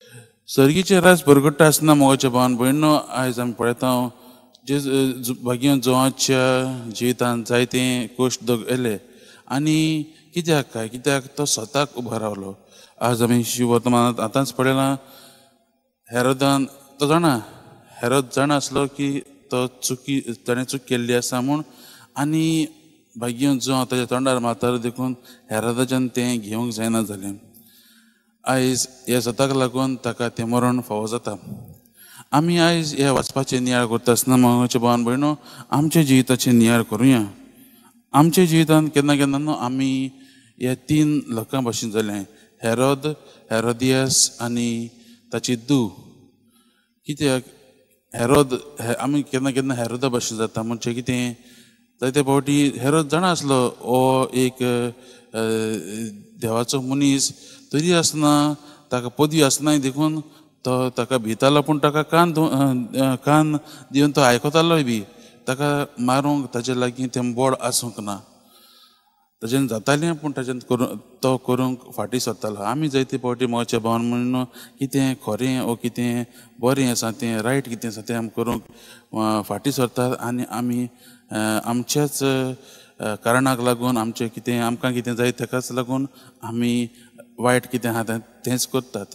सर्गीचें राज परगट्टा आसतना मोगाच्या भावान भयणो आयज आमी पळयता जे भाग्य जोवाच्या जिवितांत जायते कश्ट येयले आनी कित्याक काय कित्याक तो स्वताक उबो रावलो. आज आमी शिव वर्तमानांत आतांच पळयलां हेरोदान तो जाणा हेरोद जाणा आसलो की तो चुकी ताणें चूक केल्ली आसा म्हूण आनी भाग्य जो ताच्या तोंडार मारतालो देखून हेरोदाच्यान तें घेवंक जायना जालें. आयज ह्या सताक लागून ताका तें मरण फावो जाता. आमी आयज ह्या वाचपाचें नियाळ करता आसतना मोगाचे भावान भयणो आमच्या जिविताचें नियाळ करुया. आमच्या जिवितांत केन्ना केन्ना न्हू आमी ह्या तीन लोकां भशेन जालें, हेरोद, हेरोदियास आनी ताची धूव. कित्याक हेरोद आमी केन्ना केन्ना हेरोदा भशेन जाता म्हणजे कितें जायते फावटी हेरोद जाणा आसलो हो एक देवाचो मनीस तरी आसतना ताका पदवी आसनाय देखून तो ताका भितालो पूण ताका कान कान दिवन तो आयकतालोय बी ताका मारूंक ताजे लागीं तें बोड आसूंक ना ताज्यान जातालें पूण ताज्यान करूं तो करूंक फाटीं सरतालो. आमी जायते फावटी मोगाच्या भावान म्हणून कितें खरें ओ कितें बरें आसा तें रायट कितें आसा तें आमी करूंक फाटीं सरतात आनी आमी आमच्याच कारणाक लागून आमचें कितें आमकां कितें जाय ताकाच लागून आमी वायट कितें आहा तेंच करतात.